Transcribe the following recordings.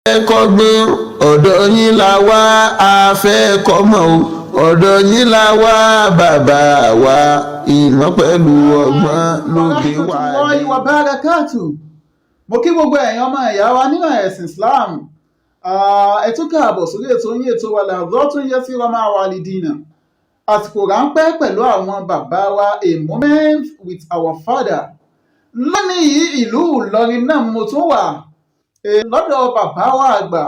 Kọ́gbọ́n ọ̀dọ̀ yín la wá, a fẹ́ kọ́mọ o. Ọ̀dọ̀ yín la wá, bàbá wa. Ìmọ̀ pẹ̀lú ọgbọ́n ló gbé wá Rahmatulahi dé. wa barakatu. Mo kí gbogbo ẹ̀yin ọmọ ìyá wa nínú ẹ̀sìn Islam. Ẹ tún káàbọ̀ sórí ètò yín, ètò wa, Lahzatun Yasira Ma'a Walidina. Àsìkò ráńpẹ́ pẹ̀lú àwọn bàbá wa, a moment with our father. Lónìí yìí, ìlú Ìlọrin náà mo tún wà, lọ́dọ̀ bàbá wa àgbà,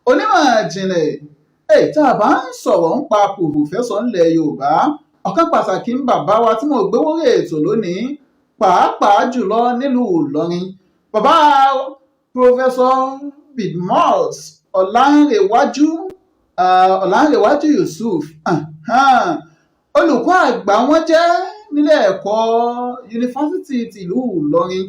onímọ̀ ìjìnlẹ̀. Tá a bá ń sọ̀rọ̀ nípa professor ńlẹ̀ Yorùbá, ọ̀kan pàtàkì ń bàbá wa tí mo gbé wórí ètò lónìí, pàápàá jùlọ nílùú Ìlọrin, bàbá Professor Bidmus Ọlánrewájú, Ọlánrewájú Yusuf. Olùkọ́ àgbà wọn jẹ́ nílé ẹ̀kọ́ yunifásitì tìlú Ìlọrin.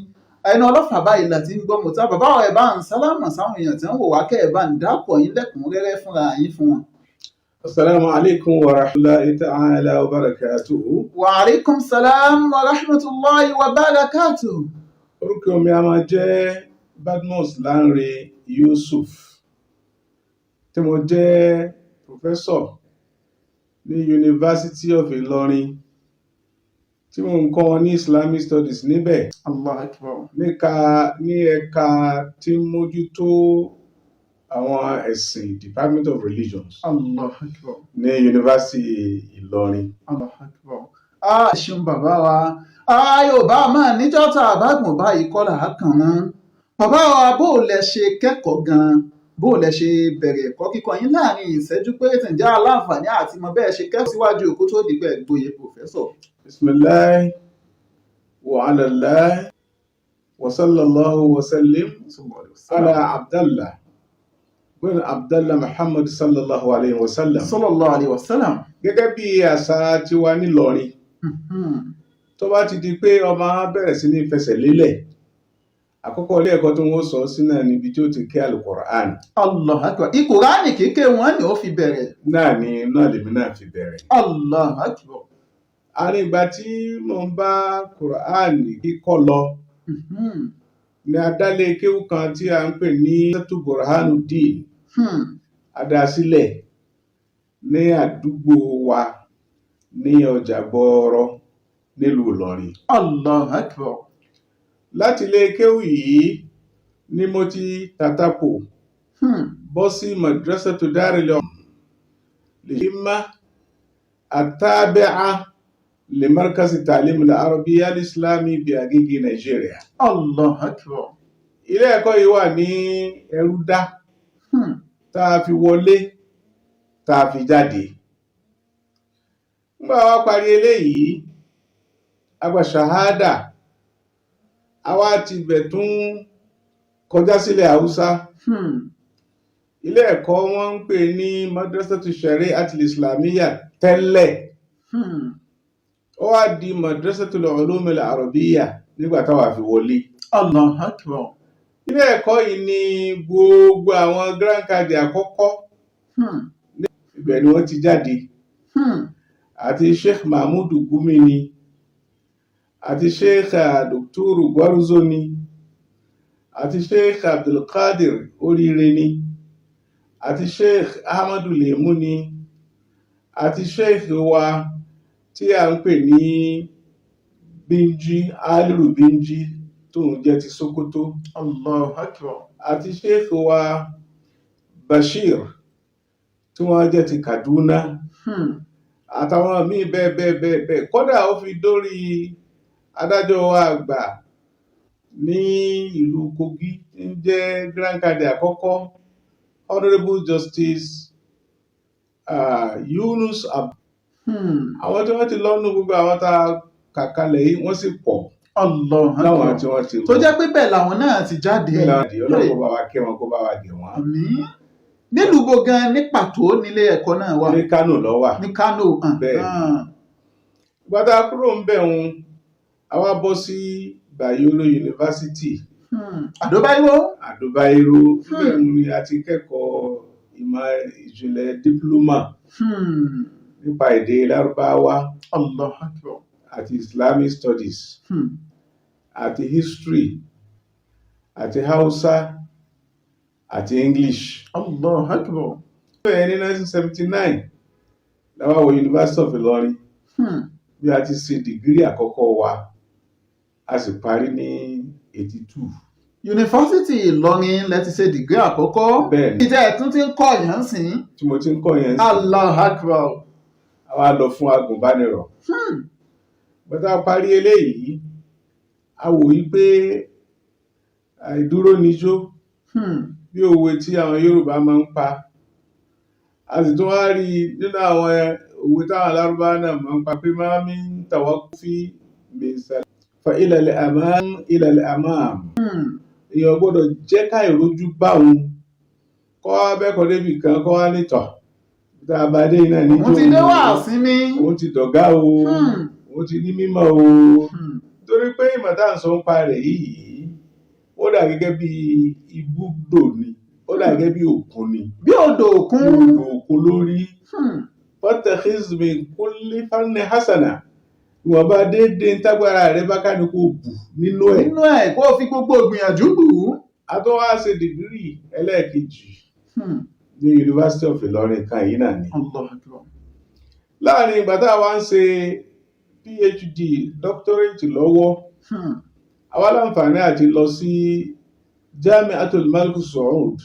Ẹnu ọlọ́fà báyìí láti ń gbọ́ mọ̀tá. Bàbá ẹ̀ bá ń sálámà sáwọn èèyàn tí wọ́n wò wá, kẹ́ ẹ̀ bá ń dápọ̀ yín lẹ́kùnrẹ́rẹ́ fúnra yín fún wọn. Assalamu alaikum wa rahmatullahi ta'ala wa barakatuhu. Wa alaikum salam wa rahmatulahi wa barakatuh. Orúkọ mi a máa jẹ́ Badmus Lanre Yusuf, tí mo jẹ́ professor ní University of Ilorin, tí mo ń kọ́ wọn ní Islamic Studies níbẹ̀. Allah akbar. Níka ní ẹ̀ka tí ń mójútó àwọn ẹ̀sìn, Department of Religions, Allah akbar. ní University Ìlọrin. Allah akbar. Ah, ṣeun bàbá wa. Ah, Yorùbá máa níjọ́ tá a bá gùn báyìí kọ́ là á kàn wọ́n. Bàbá wa, bó o lẹ ṣe kẹ́kọ̀ọ́ gan-an? Bó o lẹ ṣe bẹ̀rẹ̀ ẹ̀kọ́ kíkọ́ yín láàrin ìṣẹ́jú péréte? Ǹjẹ́ aláǹfààní àti mọ bẹ́ẹ̀ ṣe kẹ́kọ̀ọ́ síwájú kó tó di pé gboyè professor? Bismillah wa ala Allah wa sallallahu wa sallim ala Abdallah bin Abdallah Muhammad sallallahu alayhi wa sallam. Sallallahu alayhi wa sallam. Gẹ́gẹ́ bí àṣà tiwa nílọrin, tó bá ti di pé ọmọ bẹ̀rẹ̀ sí ní fẹsẹ̀ lélẹ̀, àkọ́kọ́ ilé ẹ̀kọ́ tó ń sọ sí náà níbi tí ó ti ké Alukoran. Allah akbar. Ìkùránì kíké wọn ni ó fi bẹ̀rẹ̀. Náà ni náà lèmi náà fi bẹ̀rẹ̀. Allah akbar. Àárín ìgbà tí mo ń bá Quran kíkọ́ lọ ní adálé kéwú kan tí a ń pè ní Sẹ́tù Burhanuddin. Adásílẹ̀ ní àdúgbò wa ní ọjà gbọọrọ nílùú Ìlọrin. Allah akbar. Láti ilé kéwú yìí ni mo ti tàtàpò bọ́ sí Madrasatu Daril Himma Atabi'a li Markazi Ta'lim al-Arabiyya al-Islami bi Agege, Nigeria. Allah akbar. Ilé ẹ̀kọ́ yìí wà ní Ẹrúdá tá a fi wọlé, tá a fi jáde. Nígbà wá parí eléyìí, a gba ṣàhádà, a wá ti bẹ̀ tún kọjá sílẹ̀ Haúsá. Ilé ẹ̀kọ́ wọ́n ń pè ní Madrasatu Shari'at al-Islamiyya tẹ́lẹ̀. Ó wá di Madrasatul Ulum al-Arabiyya nígbà táwa fi wọlé. Allah akbar. Ilé ẹ̀kọ́ yìí ni gbogbo àwọn grand cadi àkọ́kọ́, ibẹ̀ ni wọ́n ti jáde. Àti Sheikh Mahmood Gumi ni, àti Sheikh Dr. Gwarzo ni, àti Sheikh Abdulkadir Oríire ni, àti Sheikh Ahmadu Lemu ni, àti Sheikh wa tí a ń pè ní Bínjí, Aliru Bínjí, tóun jẹ́ ti Sokoto. Allah akbar. Àti Sheikh wa Bashir tí wọ́n jẹ́ ti Kaduna, àtàwọn míì bẹ́ẹ̀ bẹ́ẹ̀ bẹ́ẹ̀ bẹ́ẹ̀. Kódà ó fi dórí adájọ́ wa àgbà ní ìlú Kogi tí ń jẹ́ grand cadi àkọ́kọ́, Honourable Justice Yunus Ab. Àwọn tí wọ́n ti lọ́nu, gbogbo àwọn tá a kà kalẹ̀ yìí, wọ́n sì pọ̀ Allah láwọn akbar. tí wọ́n ti lọ. Tó jẹ́ pé bẹ́ẹ̀ làwọn náà ti jáde. Bẹ́ẹ̀ làwọn di. Ọlọ́run kó bá wa kẹ́ wọn, kó bá wa gẹ̀ wọ́n. Àmín. Nílùú bo gan ní pàtó nílé ẹ̀kọ́ náà wà? Ní Kánò ló wà. Ní Kánò. Bẹ́ẹ̀ ni. Gbadá kúrò ń bẹ̀ ń, àwa bọ́ sí Bayero University. Àdó Báírò. Àdó Báírò. Bẹ́ẹ̀ ni a ti kẹ́kọ̀ọ́ ìmọ̀ ìjìnlẹ̀ diploma nípa èdè Lárúbáwá Allah akbar. àti Islamic Studies àti history àti Hausa. Àti English. Allah akbar. Bẹ́ẹ̀ ní 1979 la wá wọ University of Ìlọrin, bí a ti ṣe degree àkọ́kọ́ wa, a sì parí ní 82. Yunifásitì Ìlọrin lẹ ti ṣe degree àkọ́kọ́? Bẹ́ẹ̀ ni. Ìtẹ́ ẹ̀ tún ti ń kọ́ yẹn sìn? Tí mo ti ń kọ́ yẹn sí. Allah akbar. A wá lọ fún agùnbánirọ̀. Bọ́tá parí eléyìí, a wò yí pé àìdúró níjó, bí òwe tí àwọn Yorùbá máa ń pa. A sì tún wá rí i nínú àwọn òwe táwọn Lárúbáwá náà máa ń pa pé máa mi ń tàwa fi mèsà fa ilal amam ilal amam. Èèyàn gbọ́dọ̀ jẹ́ ká ìrójú bá òun kọ́ wá bẹ́kọ̀ọ́ débì kan, kọ́ wá nítọ̀ tá a bá dé iná níjó. Òun ti dé wá sí mi. Òun ti dọ̀gá o, òun ti ní mímọ̀ o, torí pé ìmọ̀ tá à ń sọ ń pa rẹ̀ yìí, ó dà gẹ́gẹ́ bí ibùdó ni, ó dà gẹ́gẹ́ bí òkun ni. Bí odò òkun. Bí odò òkun lórí. Fatakhiz min kulli fanni hasana, ìwọ̀nba déédéé ń tágbára rẹ bá ká ní kó bù nínú ẹ̀. Nínú ẹ̀, kó o fi gbogbo ìgbìyànjú bù ú. A tó wá ṣe degree ẹlẹ́ẹ̀kejì ní University of Ìlọrin kan yìí náà ni. Allah akbar. Láàrin ìgbà tá a wá ń ṣe PhD, doctorate lọ́wọ́, àwa láǹfààní àti lọ sí Jami'atul Malik Saud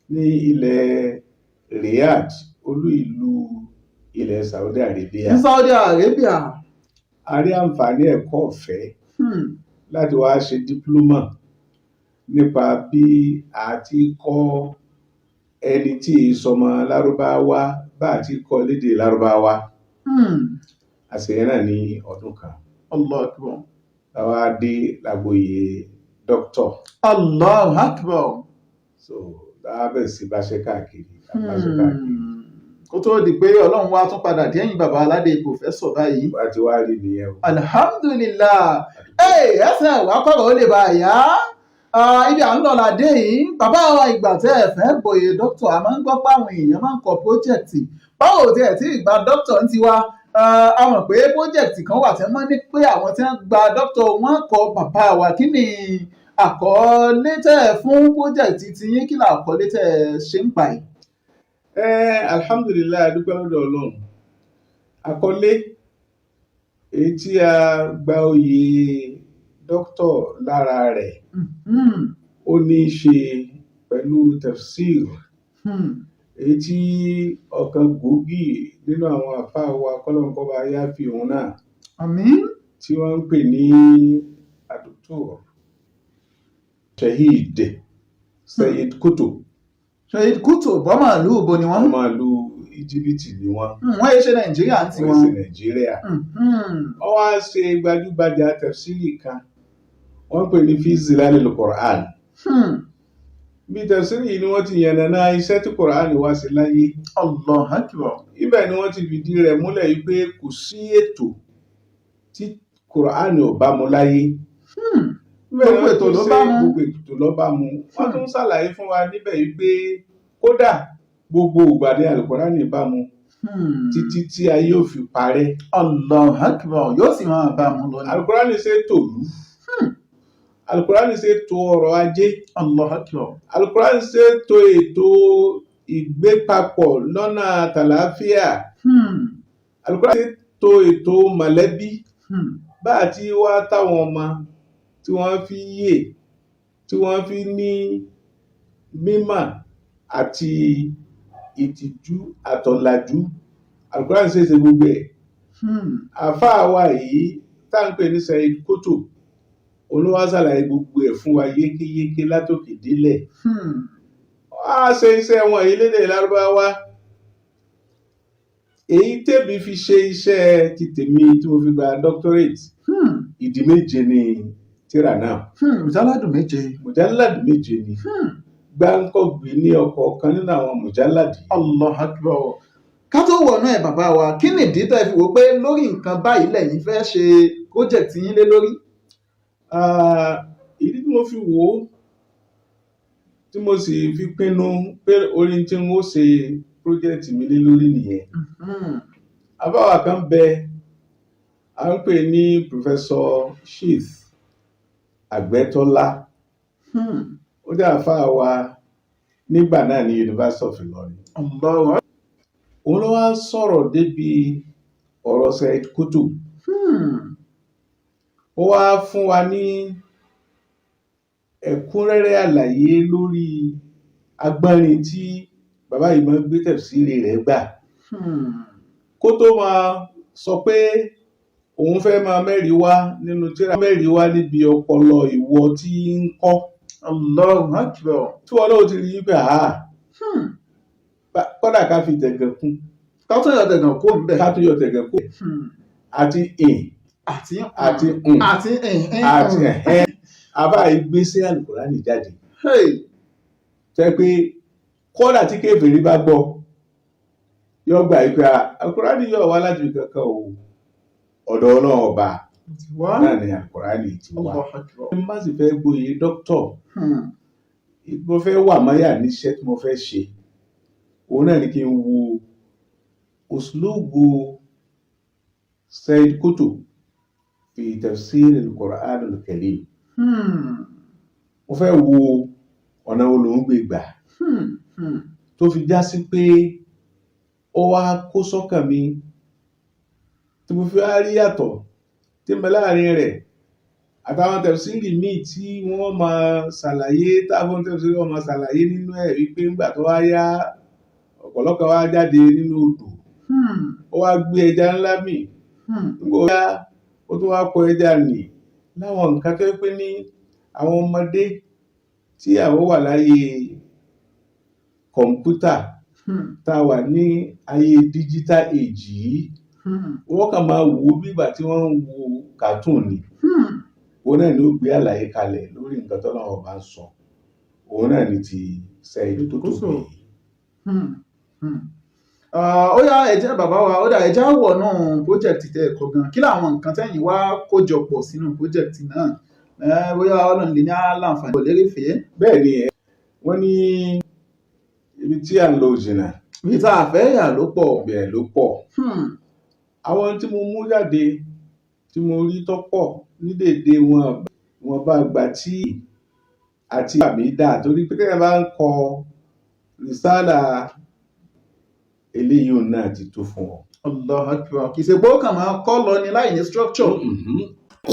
ní ilẹ̀ Riyadh, olú ìlú ilẹ̀ Saudi Arabia. Ní Saudi Arabia. A rí àǹfààní ẹ̀kọ́ ọ̀fẹ́ láti wá ṣe diploma nípa bí a ti kọ́ ẹni tí ìsọmọ Lárúbáwá, bá a ti kọ́ lédè Lárúbáwá. Àṣeyẹ náà ní ọdún kan. Allah akbar. Láwa dé lágboyè doctor. Allah akbar. So láwa bẹ̀rẹ̀ sí báṣẹ́ káàkiri, báṣẹ́ káàkiri. Kó tó di pé Ọlọ́run wá tún padà dé ẹ̀yìn bàbá aládé professor báyìí. Bá ti wá rí nìyẹn o. Alhamdulillah. Ẹsẹ̀ ìwà kọ̀rọ̀ ó lè bá a yá. Ibi à ń lọ ládé yìí, bàbá wa. Ìgbà tẹ́ ẹ fẹ́ gboyè dókítà, a máa ń gbọ́ pé àwọn èèyàn máa ń kọ project. Báwo tí ẹ tí ìgbà dókítà ń tiwa? A mọ̀ pé project kan wà tí wọ́n ní pé àwọn tí wọ́n gba dókítà wọ́n kọ. Bàbá wa, kí ni àkọlé tẹ́ ẹ fún project tiyín? Kí ni àkọlé tẹ́ ẹ ṣe ń pa yìí? Ẹ alhamdulillahi, a dúpẹ́ lọ́dọ̀ Ọlọ́run. Àkọlé èyí tí a gba oyè dókítà lára rẹ̀, ó ní í ṣe pẹ̀lú tafsir èyí tí ọ̀kan gbòógì nínú àwọn àfáà wa, kọ́lọ́nkọ́ba yá fi òun náà, Àmín. tí wọ́n ń pè ní àdókítọ̀ Shahid Sayyid Qutb. Sayyid Qutb, bọ́mọ̀ ìlú ibo ni wọ́n? Ọmọ ìlú Íjíbítì ni wọ́n. Wọ́n yé ṣe Nàìjíríà ń Wọ́n tiwọn. ṣe Nàìjíríà. Wọ́n wá ṣe gbajúgbajà tafsiri kan, wọ́n pè ní fi zilalil Qur'an. Bí tafsiri yìí ni wọ́n ti yànnàná iṣẹ́ tí Qur'an wá sí láyé. Allah akbar. Ibẹ̀ ni wọ́n ti fìdí rẹ̀ múlẹ̀ yìí pé kò sí ètò tí Qur'an ò bá mu láyé. Ibẹ̀ ni Gbogbo wọ́n ètò tún ló ṣe bá mu. Gbogbo ètò ló bá mu. Wọ́n tún ṣàlàyé fún wa níbẹ̀ yìí pé kódà gbogbo ìgbà ní Al-Qur'an bá mu títí tí ayé ò fi parẹ́. Allah akbar, yóò sì máa bá mu lọ ní. Al-Qur'an ṣe tòlú, Al-Qur'an ṣe tó ọrọ̀ ajé. Allah akbar. Al-Qur'an ṣe tó ètò ìgbépapọ̀ lọ́nà tàlàáfíà. Al-Qur'an ṣe tó ètò mọ̀lẹ́bí, bá àti wá táwọn ọmọ tí wọ́n fi yè, tí wọ́n fi ní mímọ̀ àti ìtìjú àtọ̀làjú. Al-Qur'an ṣe é ṣe gbogbo ẹ̀. Àfáà wa yìí tá ń pè ní Sayyid Qutb olówó ṣàlàyé gbogbo ẹ̀ fún wa yékéyéké látòkè délẹ̀. Wọ́n á ṣe iṣẹ́ wọn yìí lédè Lárúbáwá. Èyí tèmi fi ṣe iṣẹ́ ti tèmi tí mo fi gba doctorate, ìdí méje ni tírà náà. Mùjáládù méje. Mùjáládì méje ni. Gbáǹkọ́gbì ní ọ̀kọ̀ọ̀kan nínú àwọn mùjáládì. Allah akbar. Ká tó wọnú ẹ̀, bàbá wa, kí nìdí tẹ́ fi wò pé lórí nǹkan báyìí lẹ́yìn fẹ́ ṣe project yín lé lórí? Ah, ìdí tí mo fi wò ó, tí mo sì fi pinnu pé orí tí n ó ṣe project mi lé lórí nìyẹn. Àfáà kan bẹ, à ń pè ní Professor Shith Àgbẹ́tọ́lá. Ó jẹ́ àfáà wa. Nígbà náà ní University of Ìlọrin. Allahu. Òun ló wá sọ̀rọ̀ débi ọ̀rọ̀ Said Qutb. Ó wá fún wa ní ẹ̀kúnrẹ́rẹ́ àlàyé lórí agbọ́nrin tí bàbá yìí máa ń gbé tẹ̀fsíìrì rẹ̀ gbà, kó tó máa sọ pé òun fẹ́ máa mẹ́rìí wá nínú tírà, mẹ́rìí wá níbi ọpọlọ ìwọ tí ń kọ́. Allahu Akbar. Tí wọn náà ti rí i pé àá, kódà ká fi tẹ̀gàn kún. Ká tó yọ tẹ̀gàn kó ń bẹ̀. Ká tó yọ tẹ̀gàn kún àti ìn àti àti ǹ àti ẹ̀hìn. Àti ẹ̀hẹ́n àbá ìgbé sí Àlùkùránì jáde tẹ́ pé kódà tí kèfèrí bá gbọ́, yóò gbà yí pé Àlùkùránì yóò wá láti ibi kankan o, ọ̀dọ̀ Ọlọ́run Ọba wá náà ni Àlùkùránì ti wá. Allahu Akbar. Mo má sì fẹ́ gboyè dókítọ̀, mo fẹ́ wà mọ́yà níṣẹ́ tí mo fẹ́ ṣe, òun náà ni kí n wo uslubu Said Qutb fi tafsir al-Qur'an al-Karim. Mo fẹ́ wo ọ̀nà wo lòún gbé gbà tó fi já sí pé ó wá kó sọ́kàn mi, tí mo fi wá rí yàtọ̀ tí ń bẹ láàrin rẹ̀ àtàwọn tẹ̀síìrì míì tí wọ́n máa ṣàlàyé, táwọn tẹ̀síìrì wọ́n máa ṣàlàyé nínú ẹ̀ wípé ńgbà tó wá yá, ọ̀pọ̀lọpọ̀ wá jáde nínú odò, ó wá gbé ẹja ńlá mì. Nígbà ó yá, ó tún wá kọ ẹja nì láwọn nǹkan tó yẹ pé ní àwọn ọmọdé tí àwọn wà láyé kọ̀ǹpútà, tá a wà ní ayé digital age yìí, wọ́n kàn máa wò ó bí ìgbà tí wọ́n ń wo cartoon ni. Òun náà ni ó gbé àlàyé kalẹ̀ lórí nǹkan tọ́lọ́run bá ń sọ, òun náà ni ti Said Qutb yìí. Ó yá, ẹ jẹ́ bàbá wa, ó dà, ẹ jẹ́ á wọnú project tẹ́ ẹ kọ gan. Kí làwọn nǹkan tẹ́yìn wá kójọ pọ̀ sínú project náà? Bóyá Ọlọ́run lè ní àlàǹfààní kò lérè fèé. Bẹ́ẹ̀ ni, wọ́n ní ibi tí à ń lọ jìnnà, ibi tá a fẹ́ yà ló pọ̀. Bẹ́ẹ̀ ló pọ̀. Àwọn tí mo mú jáde tí mo rí tó pọ̀ ní dèdè wọn, wọn bá gbà tí àti àmì dà, torí pé téèyàn bá ń kọ rìsálà eléyìí, òun náà ti tó fún ọ. Allahu Akbar. Kì í ṣe pé ó kàn máa kọ́ lọ ni láì ní structure.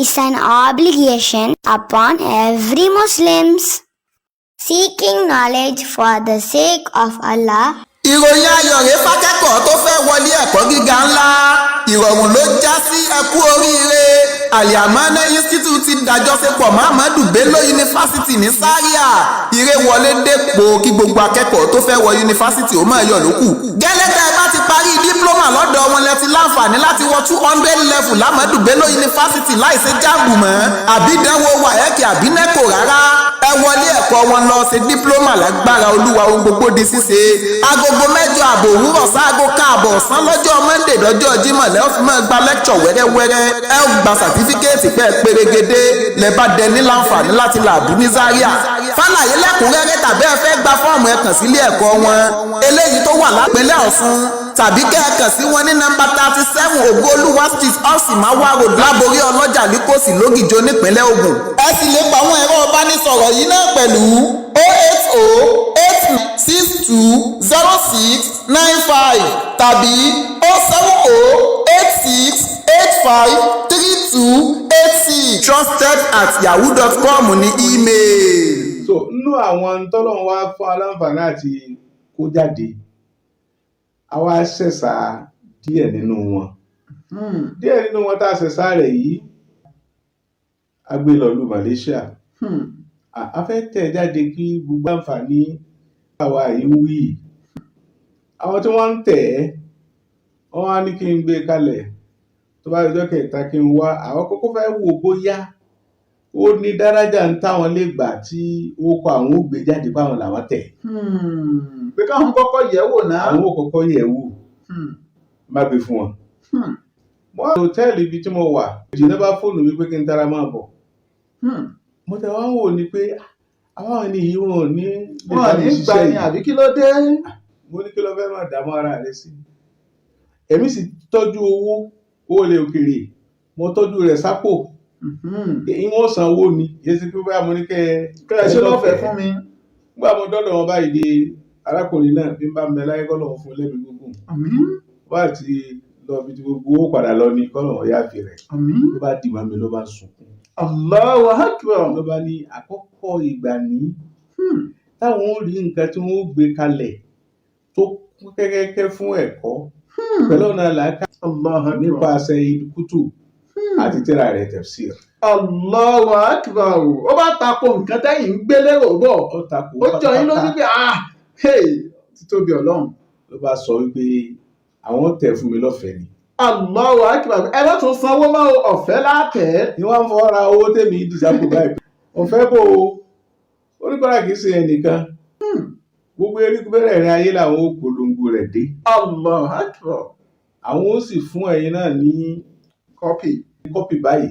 Is an obligation upon every Muslims. Seeking knowledge for the sake of Allah. Ìròyìn ayọ̀ rèé fákẹ́kọ̀ọ́ tó fẹ́ wọlé ẹ̀kọ́ gíga ńlá. Ìrọ̀rùn ló já sí. Ẹ kú oríire. Aliamana Institute ti dàjọṣepọ̀ mọ́ Ahmadu Bello University ní Zaria. Ire wọlé dépò kí gbogbo akẹ́kọ̀ọ́ tó fẹ́ wọ yunifásitì ó máa yọ̀ lókù. Gẹ́lẹ́ tẹ́ ẹ bá ti parí diploma lọ́dọ̀ wọn, lẹ ti láǹfààní láti wọ 200 level l'Ahmadu Bello University láìsí JAMB mọ́, àbí ìdánwò WAEC àbí NECO rárá. Ẹ wọlé ẹ̀kọ́ wọn lọ ṣe diploma. Lágbára Olúwa, ohun gbogbo di ṣíṣe. 8:30 òwúrọ̀ sáago 1:30 ọ̀sán lọ́jọ́ Monday dọ́jọ́ Jímọ̀ lẹ́ fi máa gba lecture wẹ́rẹ́wẹ́rẹ́. Ẹ ó gba certificate pẹ́ pérégedé, lẹ bá dẹ ní láǹfààní láti làbú ní Zaria. Fàlàyé lẹ́kùnrẹ́rẹ́ tàbí ẹ fẹ́ gba fọ́ọ̀mù, ẹ kàn sílé ẹ̀kọ́ wọn eléyìí tó wà lápẹ́lẹ́ Ọ̀ṣun, tàbí kẹ́ ẹ kàn sí wọn ní nọ́mbà 37 Ògoolúwa Street, Ọ̀sìnmáwá Road, Láborí Ọlọ́jà, Líkòsì, Lógìjó, nípínlẹ̀ Ògùn. Ẹ sì lè pa àwọn ẹ̀rọ ìbánisọ̀rọ̀ yìí náà pẹ̀lú 08089620695 tàbí 07086853286. trusted@yahoo.com ní email. So nínú àwọn tọ́lọ́run wá fún aláǹfààní àti kó jáde, àwa ṣẹ̀ṣà díẹ̀ nínú wọn. Díẹ̀ nínú wọn tá a ṣẹ̀ṣà rẹ̀ yìí, a gbé lọ lu Malaysia. A fẹ́ tẹ̀ jáde kí gbogbo àǹfààní àwa yìí ń wí. Àwọn tí wọ́n ń tẹ̀ ẹ́, wọ́n wá ní kí n gbé kalẹ̀, tó bá ọjọ́ kẹta kí n wá. Àwọn kọ́kọ́ fẹ́ wò bóyá ó ní dárájà ń táwọn lè gbà tí ó kọ àwọn ó gbé jáde báwọn làwọn tẹ̀. Pé káwọn kọ́kọ́ yẹ̀ wò náà. Àwọn ò kọ́kọ́ yẹ̀ wò, má gbé fún wọn. Mo wá hòtẹ́ẹ̀lì ibi tí mo wà ìjìnlẹ̀ bá fóònù mi pé kí n tara máa bọ̀. Mo tẹ̀ wá ń wò ní pé àwọn ẹni yìí wọn ò ní lè Wọn bá ò mi ní gbà ṣiṣẹ́ ní yìí. Àbí kí ló dé? Mo ní kí ló fẹ́ máa dààmú ara rẹ sí? Èmi sì tọ́jú owó, owó ilẹ̀ òkèèrè, mo tọ́jú rẹ̀ sápò. Ìwọ̀n san owó ni, yẹ sí pé báyà mo ní kẹ́ Kẹ́ ẹ ṣe lọ́fẹ̀ẹ́ fún mi. Nígbà mo dọ́dọ̀ wọn báyìí di arákùnrin náà, bí n bá ń bẹ láyé, kọ́lọ́run fún lẹ́mìí gígùn. Àmín. Wá àti lọ bí ti gbogbo owó padà lọ ní kọ́lọ́run yá fi rẹ̀. Àmín. Ló bá dì mọ́ mi, ló bá ń sunkún. Allahu akbar. Ló bá ní àkọ́kọ́ ìgbà ní táwọn ó rí nǹkan tí wọ́n ó gbé kalẹ̀ tó kún kẹ́kẹ́kẹ́ fún ẹ̀kọ́ pẹ̀lú ọ̀nà làákà Allahu akbar. nípasẹ̀ Kutub àti tírà rẹ̀ tafsir. Allahu akbar. Ó bá tako nǹkan tẹ́yìn ń gbé lérò bọ̀. Ó takò. Ó jọ yín lójú pé, ah, hey, títóbi Ọlọ́run. Ló bá sọ wípé àwọn tẹ̀ fún mi lọ́fẹ̀ẹ́ ni. Allahu akbar. Ẹ má tún sanwó mọ́ o, ọ̀fẹ́ látẹ̀. Ni wọ́n ń fọ́ ra owó tèmi dìsápò báyìí, ọ̀fẹ́ bò ó, oníkọ́ra kìí ṣe ẹnìkan, gbogbo erékùn bẹ̀rẹ̀ rìn ayé làwọn ó polongo rẹ̀ dé. Allahu akbar. Àwọn ó sì fún ẹ̀yin náà ní copy. Copy báyìí.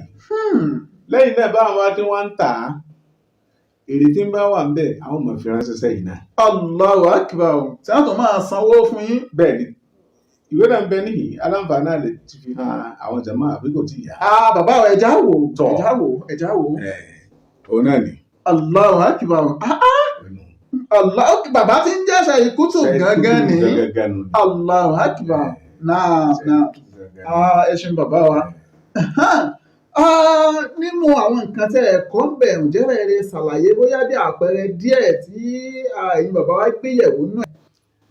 Lẹ́yìn náà, báwọn bá tí wọ́n ń tà á, èrè tí ń bá wà ń bẹ̀, àwọn máa fi ránṣẹ́ sẹ́yìn náà. Allahu akbar. Tí wọ́n tún máa sanwó fún yín. Bẹ́ẹ̀ ni, ìwé náà ń bẹ níhìn, aláǹfààní àlè ti fi hàn àwọn jàmáà, àbí kò tí ì yá. Ah, bàbá wa, ẹja wò. Tọ̀. Ẹja wò, ẹja wò. Ẹ̀, òun náà ni. Allahu akbar. Ah, ah. Allah, bàbá tí ń jẹ́sẹ̀ ìkútù gangan ni. Gangan nù ni. Allahu akbar. Náà náà. Ah, ẹ ṣeun, bàbá wa. Ah, nínú àwọn nǹkan tẹ́ ẹ kọ́ ń bẹ̀, ǹjẹ́ ẹ lè ṣàlàyé bóyá bí àpẹẹrẹ díẹ̀ tí ẹ̀yin bàbá wa gbé yẹ̀wò nínú ẹ̀?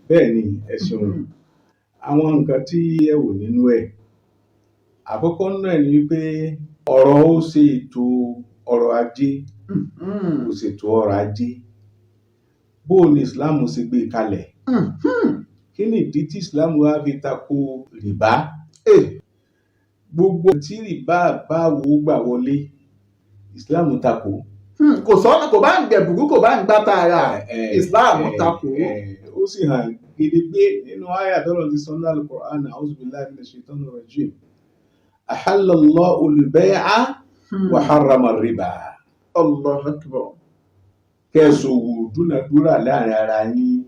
Bẹ́ẹ̀ ni, ẹ ṣeun. Àwọn nǹkan tí ẹ wò nínú ẹ̀, àkọ́kọ́ nínú ẹ̀ ni wípé ọ̀rọ̀ ó ṣe ètò ọrọ̀ ajé, kò ṣètò ọrọ̀ ajé, bó o ní Islam ṣe gbé e kalẹ̀, kí ni ìdí tí Islam wá fi tako rìbá, gbogbo tí rìbá bá wo gbà wọlé, Islam tako. Kò sọ́nà, kò bá ń gbẹ̀bùrú, kò bá ń gbá tààrà, Islam takò. Ó sì hàn gedegbe nínú àyà tọ́lọ̀ ti sọ ní Al-Qur'an: "A'udhu billahi minash shaitani rajim, ahallallahu al-bay'a wa harrama ar-riba." Allahu akbar. Kẹ́sòwò dúnàdúrà láàrin ara yín,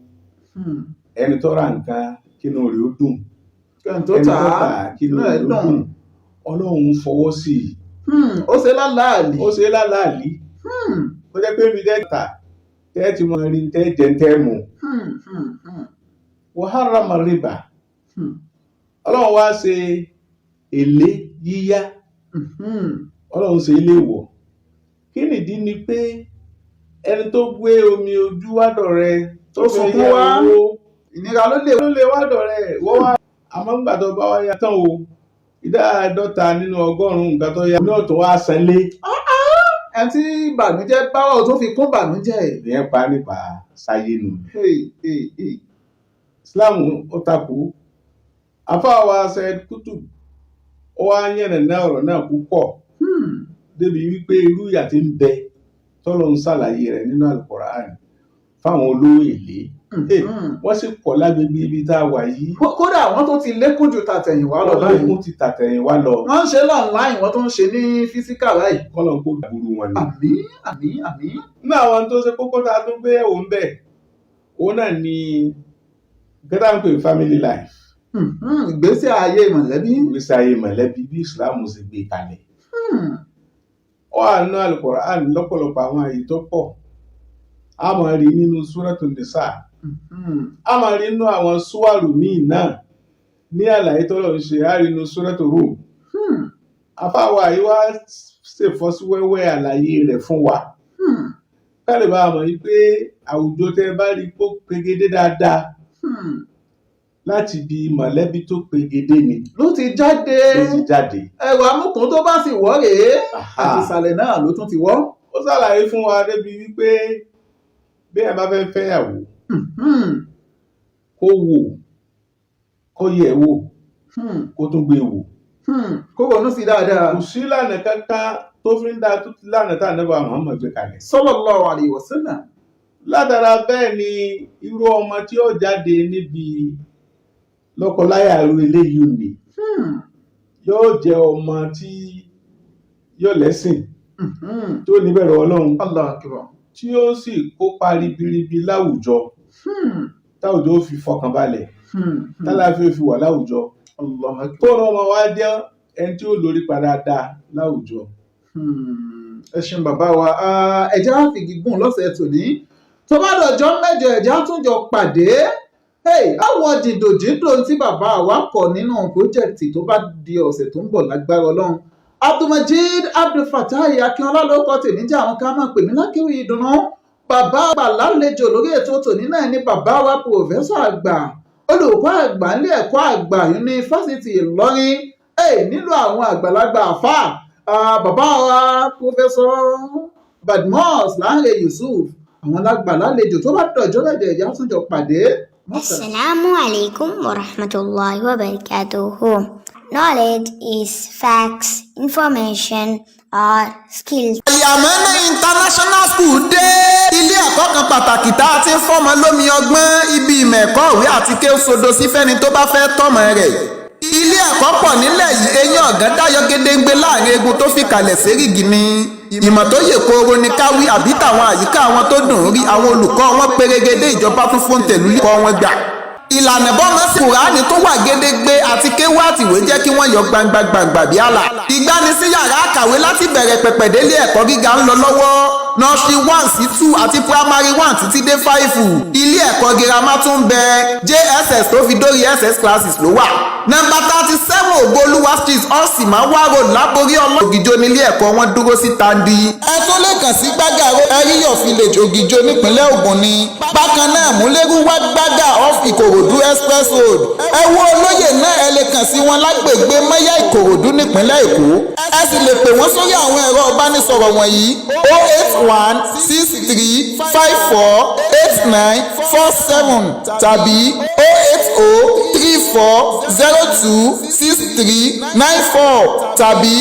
ẹni tó ra nǹkan, kínú rẹ̀ ó dùn, kẹ́ni tó ẹni tà tó á tà, kínú náà rẹ̀ ó dùn. dùn. Ọlọ́run fọwọ́ sí i. Ó ṣe lálàálì. Ó ṣe é lálàálí. Ó jẹ́ pé mi tẹ́ tà, tẹ́ ti mọ rí, tẹ́ jẹ, tẹ́ mu. Wa harrama ar-riba. Ọlọ́run wá ṣe èlé yíyá, Ọlọ́run ṣe ilé wọ̀. Kí nìdí ni pé ẹni tó gbé omi ojú wádọ̀ rẹ tó Tó fẹ́ sunkún yá wá. owó, Ìnira ló lè. Ló lè wádọ̀ rẹ wọ́n wá, àmọ́ ńgbà tó bá wá yá tán o, ìdá 50 nínú ọgọ́rùn-ún nǹkan tó yá náà tó wá sanlé. Ẹni tí ìbànújẹ́ bá wà, ó tún fi kún ìbànújẹ́ ẹ̀. Ìyẹn pa nípa sáyé nù. Hey, hey, hey. Islam ó takò. Àfáà Said Kutub, ó wá yànnàná ọ̀rọ̀ náà púpọ̀ débi wípé irú ìyà tí ń bẹ tọ́lọ́ ń ṣàlàyé rẹ̀ nínú Al-Qur'an fáwọn olówó èlé. Wọ́n sì pọ̀ lágbègbè ibi tá a wà yìí. Kódà wọ́n tó ti lékún ju tàtẹ̀yìnwá lọ wọ́n báyìí. lékún ti tàtẹ̀yìnwá lọ. Wọ́n ń ṣe online, wọ́n tó ń ṣe ní physical báyìí. Kọ́lọ̀ ń kó gbàgbúrú wọn ni. Àmín, àmín, àmín. Nínú àwọn tó ṣe kókó tá a tún gbé ẹ̀wò ń bẹ̀, òun náà ni gẹ́gẹ́ ń pè family life. Ìgbésí ayé mọ̀lẹ́bí. Ìgbésí ayé mọ̀lẹ́bí, bí Islam ṣe gbé kalẹ̀. Ó wà nínú Al-Qur'an lọ́pọ̀lọpọ̀ àwọn àyè tó pọ̀. A máa rí nínú Súrátù Nìsà, a máa rí nínú àwọn súwárù míì náà ní àlàyé tọ́lọ̀ ń ṣe, á rí nínú Súrátù Rum. Afáwa yìí wá ṣèfọ́síwẹ́wẹ́ àlàyé rẹ̀ fún wa, ká lè bá a mọ̀ yìí pé àwùjọ tẹ́ bá rí kó pegedé dáadáa, láti di mọ̀lẹ́bí tó pegedé ni. Ló ti jáde. Ló ti jáde. Ẹwà amúkùn tó bá sì wọ́ rèé, àti ìsàlẹ̀ náà ló tún ti wọ́. Ó ṣàlàyé fún wa débi wípé bí ẹ bá fẹ́ fẹ́yàwó, kó wò, kó yẹ̀ wò, kó tún gbé wò. Kó ronú sí dáadáa. Kò sí lànà kankan tó fi ń da tó ti lànà tá ànábì Muhammad gbé kalẹ̀. Sallallahu alaihi wasallam. Látara bẹ́ẹ̀ ni irú ọmọ tí ó jáde níbi lọ́kọláya irú eléyìí ò ní yóò jẹ́ ọmọ tí yóò lẹ́sìn, tó níbẹ̀rù Ọlọ́run, Allahu akbar. tí ó sì kópa ribiribi láwùjọ, táwùjọ ó fi fọkàn balẹ̀, tálàáfíà ó fi wà láwùjọ, Allahu akbar. tó rán ọmọ wa jẹ́ ẹni tí ó lórí pa dáadáa láwùjọ. Ẹ ṣeun, bàbá wa. Ah, ẹ jẹ́ á fi gígùn lọ́sẹ̀ tòní. Tó bá dọjọ́ mẹ́jọ, ẹ̀jẹ̀ á tún jọ pàdé. Hey, àwọn jìndòjìndò tí bàbá wa kọ nínú project tó bá di ọ̀sẹ̀ tó ń bọ̀ lágbára Ọlọ́run. Abdulmajid Abdulfatai Akínọlá ló kọ tèmi jẹ́, àwọn kan máa pè mí lákéwì ìdùnnú. Bàbá àgbà lálejò lórí ètò tòní náà ni bàbá wa, professor àgbà, olùkọ́ àgbà nílé ẹ̀kọ́ àgbà yunifásitì Ìlọrin, nílò àwọn àgbàlagbà àfà, bàbá wa Professor Badmus Lanre Yusuf. Àwọn lágbà lálejò. Tó bá dọ̀jọ́ lẹ́jọ̀, ìyá tún jọ pàdé. Assalamu alaikum wa rahmatullahi wa barakatuhu. Knowledge is facts, information, or skills. Àlìàmọ́nà International School dé. Ilé ẹ̀kọ́ kan pàtàkì tá a ti ń fọ́mọ lómi ọgbọ́n, ibi ìmọ̀ ẹ̀kọ́ ìwé àti kéwú sodo sí fẹ́ni tó bá fẹ́ tọ́mọ rẹ̀. Ilé ẹ̀kọ́ pọ̀ nílẹ̀ yìí, eyín ọ̀gán dáyọ gédéǹgbé láàrin egun tó fi kalẹ̀ sérìgì ni. Ìmọ̀ tó yè kooro ni káwí àbí tàwọn àyíká àwọn tó dùn ún rí, àwọn olùkọ́ wọn pérégedé, ìjọba tún fún tẹ̀lú kọ́ wọn gbà. Ìlànà bọ́mọ sí Kùránì tó wà gédégbé àti kéwú àtìwé jẹ́ kí wọ́n yọ gbangba gbangba bí àlà. Ìgbanisí yàrá àkàwé láti bẹ̀rẹ̀ pẹ̀pẹ̀ délé ẹ̀kọ́ gíga ń lọ lọ́wọ́, nursery 1 sí 2 àti primary 1 títí dé 5. Ilé ẹ̀kọ́ girama tún bẹ, JSS tó fi dórí SS classes ló wà. Nọ́mbà 37 Ògbólúwà Street, Ọ̀sìnmáwá Road, Láborí ọmọ Ògìjọ nílé ẹ̀kọ́ wọn dúró sí Tandi. Ẹ tún lè kàn sí Gbága Road, Ẹ̀ríyọ̀ Village, Ògìjọ, nípínlẹ̀ Ògùn ni. Bákan náà, Múlẹ́rú wá Gbága, off Ìkòròdú Express Road. Ẹ wo olóyè náà, ẹ lè kàn sí wọn lágbègbè Mẹ́yà, Ìkòròdú, nípínlẹ̀ Èkó. Ẹ sì lè pè wọ́n sórí àwọn ẹ̀rọ ìbánisọ̀rọ̀ wọ̀nyí: 08163548947 tàbí 08034026394 tàbí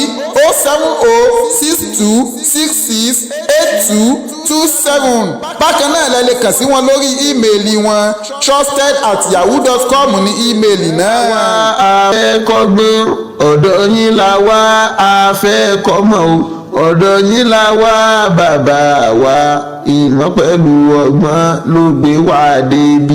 07062668227. Bákan náà, lẹ lè kàn sí wọn lórí email wọn, trusted@yahoo.com ní email náà. A fẹ́ kọ́gbọ́n, ọ̀dọ̀ yín la wá. A fẹ́ kọ́mọ̀ o, ọ̀dọ̀ yín la wá. Bàbá wa, ìmọ̀ pẹ̀lú ọgbọ́n ló gbé wá débi.